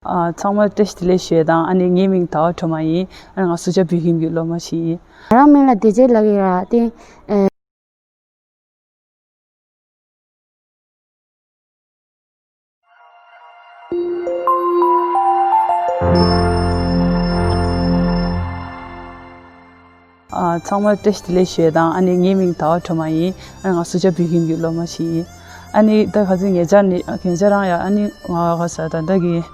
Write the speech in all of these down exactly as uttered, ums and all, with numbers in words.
ཨ། ཚང་མ་བཀྲ་ཤིས་བདེ་ལེགས་ཞུ་ཡས་དང་། ཨ་ནི་ངའི་མིང་ཟླ་བ་སྒྲོལ་མ་ཡིན། ཨ་ནི་ང་སུ་ཇཱ་བོད་ཁྱིམ་གྱི་སློབ་མ་ཞིག་ཡིན། ང་རང་མིང་ལ་བདེ་ཆེན་ལགས་ཡིན་ར། ཏེ། ཨ། ཨ། ཚང་མ་བཀྲ་ཤིས་བདེ་ལེགས་ཞུ་ཡས་དང་། ཨ་ནི་ངའི་མིང་ཟླ་བ་སྒྲོལ་མ་ཡིན། ཨ་ནི་ང་སུ་ཇཱ་བོད་ཁྱིམ་གྱི་སློབ་མ་ཞིག་ཡིན། ཨ་ནི་ད་ག་ཚོད་ཉེ་ཆར་ནི་ཉེ་ཆར་རང་ཡ། ཨ་ནི་ང་ག་ས་ད་ལྟ་གི་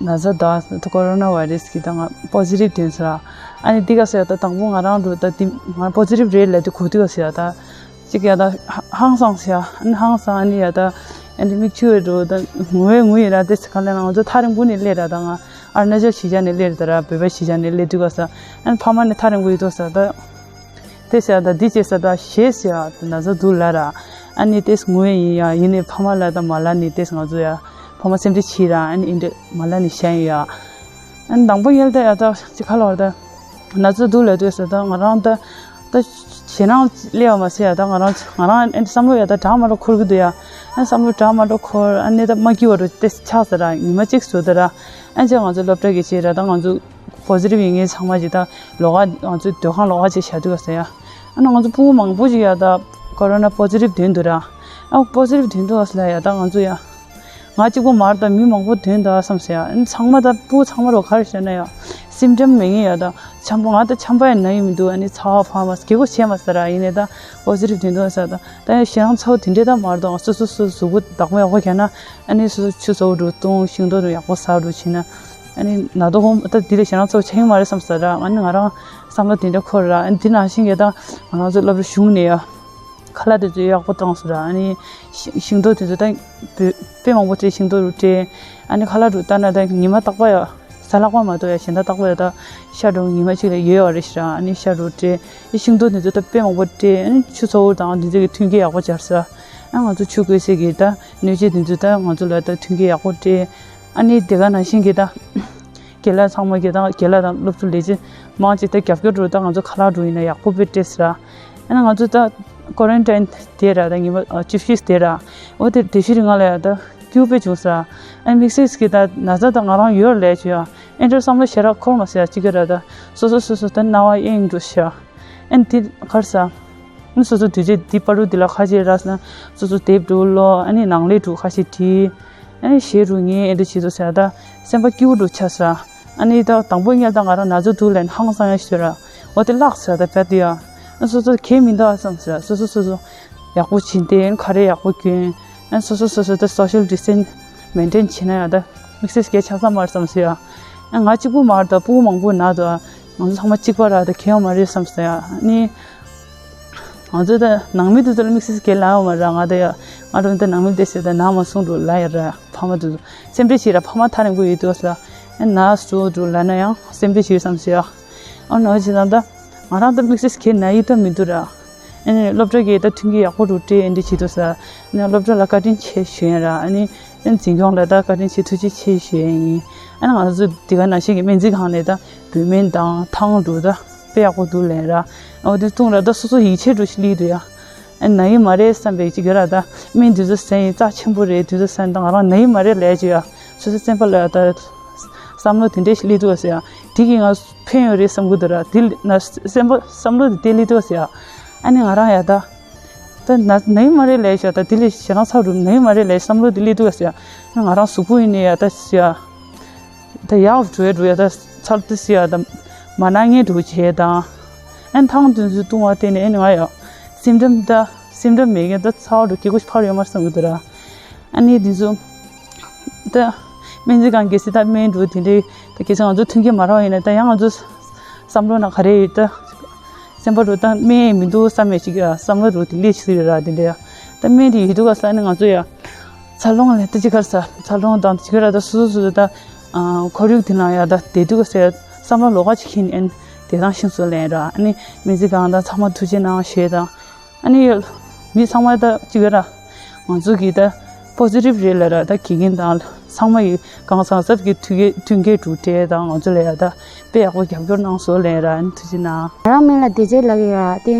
ན་ཚ་ད་ཀོ་རོ་ན་བྷའི་རེ་སི་གི་ད་ང་པོ་ཟི་ཊིབ་ཐོན་སོང་ར། ཨ་ནི་འདི་ག་ས་ཡ་ད་དང་པོ་ང་རང་འགྲོ་ད་འདི་ང་པོ་ཟི་ཊིབ་རེད་ལབ་དུས་གོ་དུས་ག་ས་ཡ་ད། གཅིག་ཡ་ད་ཧང་སངས་ཡ། ཨ་ནི་ཧང་སངས། ཨ་ནི་ཡ་ད་ཨ་ནི་མིག་ཆུ་ཡོད་འགྲོ་ད་ངུ་བའི་ངུ་ཡི་ར། དེ་ཚེ་ག་ལ་ང་ཚོ་ཐག་རིང་པོ་ནས་སླེབས་ར། ད་ང་ཨ་རུ་ན་ཅལ་གཞིས་ཆགས་ནས་སླེབས་ར། ད་ར་བོད་པ་གཞིས་ཆགས་ནས་སླེབས་དུས་ག་ས། ཨ་ནི་ཕ་མ་ནས་ཐག་རིང་པོ་ཡོད་དུས་ས་ད། དེ་ཟེར་ཡ་ད་འདི་བྱས་ས་ད་ཞེས་ཟེར་ཡ་ད་ན་ཚ་འདུག་ལབ་ར། ཨ་ནི་དེས་ངུ་བའི་ཡིན་ཡ། ཡིན་ནས་ཕ་མ་ལ་ད་མ་ལབ་ནས་དེས་ང་ཚོ་ཡ་ཕ་མ་སེམས་ཁྲལ་བྱས་ར། ཨ་ནི་ཨིན་དྲ་མ་ལབ་ནས་བཞག་ཡིན་ཡ། ཨ་ནི་དང་པོ་ཉལ་ད་ཡ་ད་ཅི་ཁ་ལོར་ད་ན་ཚ་འདུག་ལབ་དུས་ས་ད་ང་རང་ད། ད་ཞེད་སྣང་སླེབས་པ་མ་ཟད་ཡ། ད་ང་རང་ང་རང་ཨེ་འདྲ་བསམ་བློ་ཡ་ད་དྲག་མ་འགྲོ་འཁོར་གི་འདུག་ཡ། ཨ་བསམ་བློ་དྲག་མ་འགྲོ་འཁོར། ཨ་ནི་ད་མ་སྐྱིད་པ་འགྲོ་དེ་ཆགས་ས་ར། ཉི་མ་གཅིག་བཟོ་ད་ར། ཨ་ཅེ་ང་ཚོ་སློབ་གྲྭ་གི་ཆེད་ར། ད་ང་ཚོ་པོ་ཟི་ཊིབ་ཡིན་མཁན་ཚང་མ་ཅིག་ད་ལོགས་ཀ་ང་ཚོ་སྡོད་ཁང་ལོགས་ཀ་ཅིག་བཞག་འདུག་ག་ས་ཡ། ཨ་ནི་ང་ཚོ་སྤུ་གུ་མང་པོ་ཅིག་ཡ་ད་ཀོ་རོ་ན་པོ་ཟི་ཊིབ་ཐོན་འདུག་ར། ཨ་པོ་ཟི་ཊིབ་ཐོན་འདུག་ག་ས་ལ་ཡ་ད་ང་ཚོ་ཡ། ང་གཅིག་པོ་མ་རེད་ད། མི་མང་པོ་ཐོན་འདུག་བསམ་སོང་ཡ། ཨ་ནི་ཚང་མ་ད་སྤུ་གུ་ཚང་མ་རོ་ག་རེ་བཤད་ན་ཡ། སིམ་ཊམ་མེད་མཁན་ཡ་ད། ཆམ་པ་ང་ད་ཆམ་པ་ཡང་ན་ཡི་མི་འདུག་ཨ་ནི་ཚ་བ་འཕར་མ་སྐྱེ་སྒོ་ཕྱེ་མ་ཟེར་ར། ཡིན་ནའི་ད་པོ་ཟི་ཊིབ་ཐོན་འདུག་ཟེར། ད་ད་ཡང་ཞེད་སྣང་ཚ་བོ་དེ་འདྲས་ད་མ་རེད་ད། སོ་སོ་སོ་གཟུགས་པོ་བདག་པོ་ཡག་པོ་བྱས་ན། ཨ་ནི་སོ་སོ་ཆུ་ཚ་བོ་འགྲོ་བཏུང་། ཤིང་ཏོག་འགྲོ་ཡག་པོ་ཟ་འགྲོ་བྱས་ན། ཨ་ནི་ན་ད་ཧོམ་ད་འདི་ལས་ཞེད་སྣང་ཚ་བོ་ཆགས་ཀྱི་མ་རེད་བསམ་ཟེར་ར། ཨ་ནི་ང་རང་བསམ་བློ་དེ་འདྲ་འཁོར་ར། ཨ་ནི་དེ་ནང་བཞིན་གྱི་ད་ང་རང་ཚོ་སློབ་གྲྭ་གཞུང་ནས་ཡ། ཁ་ལག་དེ་ཚོ་ཡག་པོ་བཏང་སོང་ར། ཨ་ནི་ཤིང་ཤིང་ཏོག་དེ་ཚོ་ད་དཔེ་དཔེ་མང་པོ་སྤྲད། ཤིང་ཏོག་རུ་སྤྲད། ཨ་ནི་ཁ་ལག་རུ་ལྟ་ན་ད་ཉི་མ་རྟག་པ་ཡ་གཟའ་ལྷག་པ་མ་གཏོགས་ཡ་གཞན་ད་རྟག་པ་ཡ་ད་ཤ་འགྲོ་ཉི་མ་གཅིག་ལ་ཡོད་པ་རེད་ཤག་ར། ཨ་ནི་ཤ་རུ་སྤྲད། ཨ་ཤིང་ཏོག་དེ་ཚོ་ད་དཔེ་མང་པོ་སྤྲད། ཨ་ནི་ཆུ་ཚ་བོ་དང་དེ་ཚོ་གི་ཐོན་སྐྱེད་ཡག་པོ་སྦྱར་སོང་ར། ཨ་ང་ཚོ་ཆུ་བསྐོལ་སའི་གི་ད་སྣོད་ཆས་དེ་ཚོ་ད་ང་ཚོ་ལ་ད་ཐོན་སྐྱེད་ཡག་པོ་སྤྲད། ཨ་ནི་དེ་ག་ནང་བཞིན་གྱི་ད། རྒན་ལགས་ཚང་མ་གི་དང་རྒན་ལགས་དང་སློབ་ཕྲུག་ལས་བྱེད་མང་ཆེ་ད་རྒྱབ་སྐྱོར་འགྲོ། ད་ང་ཚོ་ཁ་ལག་འགྲོ་ཡིན་ན་ཡག་པོ་དཔེ་སྤྲད་ཟེར། ཨ་ནི་ང་ཚོ་ད་ཀོ་རན་ཊིན་དེ་ར། ད་ཉི་མ་ཨ་བཅུ་བཞི་དེ་ར། འོ་དེ་དེ་བཞི་རིང་ལ་ཡ་ད་སྐྱིད་པོ་དཔེ་བྱུང་ཟེར། ཨ་ནི་དམིགས་བསལ་གྱི་ད་ན་ཚ་ད་ང་རང་ཡོད་ལས་བྱོས་ཨ། ཨེ་འདྲ་བསམ་བློ་ཞེ་དྲག་འཁོར་མ་ཟེར་ཡ་གཅིག་གི་ར། ད་སོ་སོ་སོ་སོ་ད་རྣ་བ་གཡེང་འགྲོ་ཤག་ཨ་ནི་དེ་ག་རེ་ཟ། སོ་སོ་དུས་ཚོད་འདི་བར་དུ་འདི་ལ་ཁ་ཕྱེ་ར་ཟ། སོ་སོ་དེབ་འགྲོ་ཀློག་ཨ་ནི་ནང་ལས་འགྲོ་ཁ་ཤས་བྲིས། ཨ་ནི་ཞེ་དྲག་ངས་ཨེ་འདྲ་བྱེད་དུས་ཟ་ད་སེམས་པ་སྐྱིད་པོ་འགྲོ་ཆགས་ཟ། ཨ་ནི་ད་དང་པོ་ཉལ་ད་ང་རང་ན་ཚ་འདུག་ལབ་ནས་ཧང་སང་ཡ་ཞིག་ར། འོ་དེ་བརླག་ཟ་ད་བད་དུ་ཡ། ཨ་སོ་སོ་གལ་མི་འདུག་བསམ་ཟ། སོ་སོ་སོ་སོ་ཡག་པོ་བྱིན་ཏེ་ཨ་ནི་ཁ་རས་ཡག་པོ་གྱོན། ཨ་སོ་སོ་སོ་སོ་ད་སོ་ཤལ་ཌི་སི་ཊེན་སི་མེན་ཊེན་བྱེད་ན་ཡ་ད་དམིགས་བསལ་གལ་ཆགས་ས་མ་རེད་བསམ་ཟ་ཡ། ཨ་ང་གཅིག་པུ་མ་རེད་ད། སྤུ་གུ་མང་པོ་ན་ད། ང་ཚོ་ཚང་མ་གཅིག་པ་ར། ད་ཁྱད་པར་མ་རེད་བསམ་སོང་ཡ། ཨ་ནི་ང་ཚོ་ད་ནང་མི་དེ་ཚོ་ལ་དམིགས་བསལ་གྱི་ལབ་ཡོད་མ་ར། ང་ད་ཡ་ང་རང་ད་ནང་མི་དེ་ཚོ་ད་ན་མ་སོང་འགྲོ་ལབ་ཡ་ར། ཕ་མ་དེ་ཚོ་སེམས་ཁྲལ་བྱེད་ར། ཕ་མ་ཐག་རིང་པོ་ཡོད་དུས་ལ་ཨ་ན་སོ་འགྲོ་ལབ་ན་ཡང་སེམས་ཁྲལ་བྱེད་བསམ་སོང་ཡ། ཨ་ནོ་ཅི་ད་ད་ང་རང་ད་དམིགས་བསལ་གྱི་ན་ཡི་ད་མི་འདུག་ར། ཨ་ནི་སློབ་གྲྭ་གི་ད་མཐུན་རྐྱེན་ཡག་པོ་རུ་སྤྲད་ཨེ་འདྲ་བྱེད་དུས་ས། ཨ་ནི་སློབ་གྲྭ་ལ་བཀའ་དྲིན་ཆེ་ཞུ་ཡ་ར། ཨ་ནི་ཨ་ནི་འཛིན་སྐྱོང་ལ་ད་བཀའ་དྲིན་ཆེ་ཐུགས་རྗེ་ཆེ་ཞུ་ཡ་ཡིན། ཨ་ནི་ང་ཚོ་དེ་ག་ནང་བཞིན་གྱི་སྨན་རྩིས་ཁང་ནས་ད་བོད་སྨན་དང་ཐང་འགྲོ་ད་དཔེ་ཡག་པོ་འདུག་ལབ་ར། འོ་དེ་བཏུང་ར་ད་སོ་སོ་ཡིད་ཆེས་འགྲོ་ཞིག་སླེབས་འདུག་ཡ། ཨ་ནི་ན་ཡི་མ་རེད་བསམ་པའི་གཅིག་ག་ར། ད་སྨན་དེ་ཚོ་ཟས་ཡིན་རྩ་ཆེན་པོ་རེད། དེ་ཚོ་ཟས་ད་ང་རང་ན་ཡི་མ་རེད་ལབ་ཅིག་ཡ། སོ་སོ་སེམས་པ་ལ་ད་བསམ་བློ་དེ་འདྲས་ཞིག་སླེབས་འདུག་ཟེར་ཡ། དེ་གིས་ང་ཕན་ཡོད་རེད་བསམ་གི་འདུག་ར། དེ་ན་སེམས་པ་བསམ་བློ་དེ་དེ་སླེབས་འདུག་ཟེར་ཡ། ཨ་ནི་ང་རང་ཡ་ད་ད་ན་ན་ཡི་མ་རེད་ལབ་ཤག་ད་དེ་ལས་ཞེ་སྡང་ཚ་རུ་ན་ཡི་མ་རེད་ལབ་བསམ་བློ་དེ་སླེབས་འདུག་ཟེར་ཡ། ང་རང་གཟུགས་པོ་ཡིན་ནའི་ཡ་ད་ཟེར་ཡ། ད་ཡག་འགྲོ་ཡ་འགྲོ་ཡ་ད་ཚར་དུ་ཟེར་ཡ་ད་མ་ན་ངེས་འགྲོ་བྱས་དང་། ཨ་ནི་ཐང་དེ་ཚོ་བཏུང་བ་བརྟེན་ནས་ཨ་ནི་ང་ཡ་སིམ་ཊམ་ད་སིམ་ཊམ་མེད་མཁན་ད་ཚ་བ་འགྲོ་སྐྱེ་སྒོ་ཕར་ཡོད་མ་རེད་བསམ་གི་འདུག་ར། ཨ་ནི་དེ་ཚོ་ད་སྨན་རྩིས་ཁང་གི་སི་ད་སྨན་འགྲོ་དེ་འདྲའི་ད་གལ་སྲིད་ང་ཚོ་མཐུན་རྐྱེན་མ་རག་ཡིན་ན་ད་ཡང་ང་ཚོ་བསམ་བློ་ནང་ག་རེ་ཡོད་ད། སེམས་པ་རུ་ད་སྨན་མི་འདུག་བསམ་ཡས་ཅིག་ཡ་བསམ་བློ་རུ་དེ་སླེབས་ཅིག་རེད་ར། དེ་འདྲ་ཡ་ད་སྨན་དེ་ཡོད་དུས་ག་ས་ནི་ང་ཚོ་ཡ་འཚར་ལོངས་ལས་ད་ཅི་གར་ས་འཚར་ལོངས་དང་ཅི་ག་ར་ད་སོ་སོ་སོ་ད་ཁོར་ཡུག་དེ་ནང་ཡ་ད་བསྡད་དུས་ག་ས་ཡ་བསམ་བློ་ལོགས་ཀ་ཅིག་ཁྱེར་ནས་ཨ་ནི་བསྡད་སྟངས་ཤིག་བཟོ་ལེན་ར། ཨ་ནི་སྨན་རྩིས་ཁང་དང་ཚང་མ་ཐུགས་རྗེ་གནང་ཞུས་དང་། ཨ་ནི་མི་ཚང་མ་ད་ཅི་ག་ར་ང་ཚོ་གི་ད་པོ་སི་ཊིབ་རེད་ལ་ར། ད་དགེ་རྒན་དང་ཚང་མ་ཡི་གང་ཟག་ཟབ་ཀྱི་མཐུན་རྐྱེན་མཐུན་རྐྱེན་གྲུབ་འབྲས་དང་ང་ཚོ་ལ་ཡ་ད་དཔེ་ཡག་པོ་རྒྱབ་སྐྱོར་གནང་སོང་ལེ་ར། ཨ་ནི་ཐུགས་རྗེ་གནང་། ང་རང་མིང་ལ་བདེ་ཆེན་ལགས་ཡིན་ར། དེ་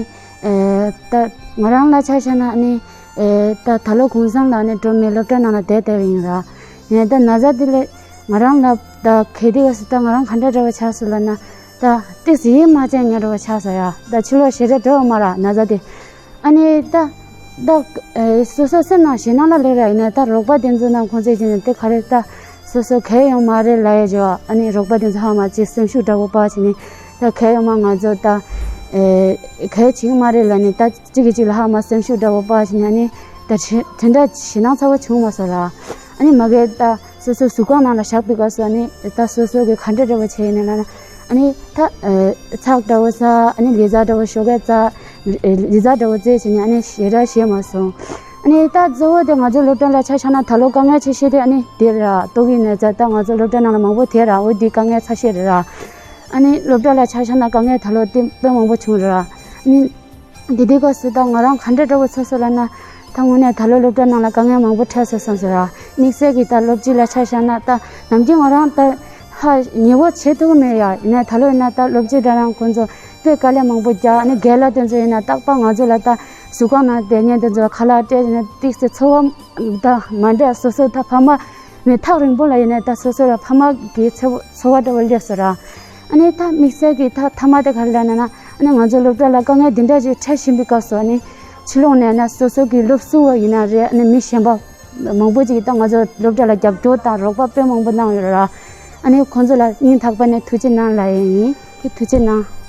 ཨེ་ད་ང་རང་ལ་ཆ་བཞག་ན་ཨ་ནི་ཨེ་ད་ད་ལོ་གུང་སེང་ལ་ཨ་ནི་འགྲོ་མེད་སློབ་གྲྭ་ནང་ལ་བསྡད་བསྡད་པ་ཡིན་ར། ཡིན་ད་ན་ཚ་དེ་ལས་ ང་རང་ལ་ད་གལ་ཏེ་ག་སི་ད་ང་རང་ག་འདྲ་འདྲ་བ་ཆགས་སོང་ལབ་ན། ད་ཏིག་ཙི་ཡིད་མ་ཆེས་ཉེ་འདྲ་བ་ཆགས་སོང་ཡ། ད་ཕྱི་ལོགས་ཞེ་དྲག་འགྲོ་བ་མ་ར་ན་ཚ་དེ། ཨ་ནི་ད་ད་ཨེ་སོ་སོ་སེམས་ནང་ཞེད་སྣང་ལ་སླེབས་ར། ཡིན་ན་ད་རོགས་པ་དེ་ཚོ་ནང་ཁོང་ཚོས་ཀྱིས་ནི་དེ་ག་རེ་ད་སོ་སོ་གལ་ཡོང་མ་རེད་ལབ་ཡ་ཅིག་ཨ་ནི་རོགས་པ་དེ་ཚོ་ཧ་མ་ཅིག་སེམས་ཤུགས་འདྲ་བོ་སྤར་བྱས་ནས། ད་གལ་ཡོང་མ་ང་ཚོ་ད་ཨེ་གལ་བྱེད་ཀྱི་མ་རེད་ལབ་ནས། ད་གཅིག་གིས་གཅིག་ལ་ཧ་མ་སེམས་ཤུགས་འདྲ་བོ་སྤར་བྱས་ནས། ཨ་ནི་ད་དེ་དེ་འདྲ་ཞེད་སྣང་ཚ་བོ་བྱུང་མ་སོང་ར། ཨ་ནི་མ་གི་ད་སོ་སོ་གཟུགས་ཁང་ནང་ལ་བཞག་པའི་སྐབས་སུ། ཨ་ནི་ད་སོ་སོ་གིས་ག་འདྲ་འདྲ་བོ་བྱས་ཡིན་ན་ལབ་ན། ཨ་ནི་ད་ཨེ་ཚགས་འདྲ་བོ་ཟ། ཨ་ནི་ལི་ཙ་འདྲ་བོ་ཞོགས་ཀས་ཟ། ལི་ཙ་འདྲ་བོ་རྩེ་བྱས་ནས། ཨ་ནི་ཞེ་དྲག་ཞེད་མ་སོང་། ཨ་ནི་ད་གཙོ་བོ་དེ་ང་ཚོ་སློབ་གྲྭ་ལ་ཆ་བཞག་ན་ད་ལོ་དཀའ་ངལ་ཆེ་ཤོས་དེ་ཨ་ནི་དེ་ར། ཏོག་དབྱིབས་ནད་ཚ། ད་ང་ཚོ་སློབ་གྲྭ་ནང་ལ་མང་པོ་དེ་ར། འོ་དེ་དཀའ་ངལ་ཚ་ཤོས་རེད་ར། ཨ་ནི་སློབ་གྲྭ་ལ་ཆ་བཞག་ན་དཀའ་ངལ་ད་ལོ་དེ་དཔེ་མང་པོ་བྱུང་རེད་ར། ཨ་ནི་དེ་དུས་སྐབས་སུ་ད་ང་རང་ག་འདྲ་འདྲ་བོ་ཚོར་སོང་ལབ་ན། ད་དངོས་གནས་ད་ལོ་སློབ་གྲྭ་ནང་ལ་དཀའ་ངལ་མང་པོ་འཕྲད་སོང་བསམ་སོང་ར། དམིགས་བསལ་གྱིས་ད་སློབ་སྤྱི་ལ་ཆ་བཞག་ན། ད་ནམ་རྒྱུན་ང་རང་ད་ཧ་ཉེ་བོ་བྱེད་ཐུབ་ཀྱི་མེད་ཡ། ཡིན་ནའི་ད་ལོ་ཡིན་ན་ད་སློབ་སྤྱི་འདྲ་རང་ཁོང་ཚོ་དཔེ་དཀའ་ལས་མང་པོ་རྒྱག་ཨ་ནི་རྒན་ལགས་དེ་ཚོ་ཡིན་ན་རྟག་པར་ང་ཚོ་ལ་ད་གཟུགས་ཁང་ནང་བསྡད་མཁན་དེ་ཚོ་ལ་ཁ་ལག་སྤྲད་བྱས་ནས། ཏོག་ཙམ་ཚོར་བ་ད་མ་འདྲ། སོ་སོ་ད་ཕ་མ་མི་ཐག་རིང་པོ་ལ་ཡིན་ནའི་ད་སོ་སོ་ལ་ཕ་མ་གི་ཚོར་ཚོར་བ་འདྲ་བོ་སླེབས་སོང་ར། ཨ་ནི་ད་དམིགས་བསལ་གྱིས་ད་མཐའ་མ་དེ་ག་རེ་ལབ་ན་ན། ཨ་ནི་ང་ཚོ་སློབ་གྲྭ་ལ་དཀའ་ངལ་འདི་འདྲ་ཅིག་འཕྲད་བཞིན་པའི་སྐབས་སུ། ཨ་ནི་ཕྱི་ལོགས་ནས་ན་སོ་སོ་གི་སློབ་ཟུར་བ་ཡིན་ན་རེད། ཨ་ནི་མི་གཞན་པ་མང་པོ་ཅིག་གིས་ད་ང་ཚོ་སློབ་གྲྭ་ལ་རྒྱབ་སྐྱོར་དང་རོགས་པ་དཔེ་མང་པོ་གནང་ཡོད་ར། ཨ་ནི་ཁོང་ཚོ་ལ་སྙིང་ཐག་པ་ནས་ཐུགས་རྗེ་གནང་ལབ་ཡ་ཡིན། དེ་ཐུགས་རྗེ་གནང་།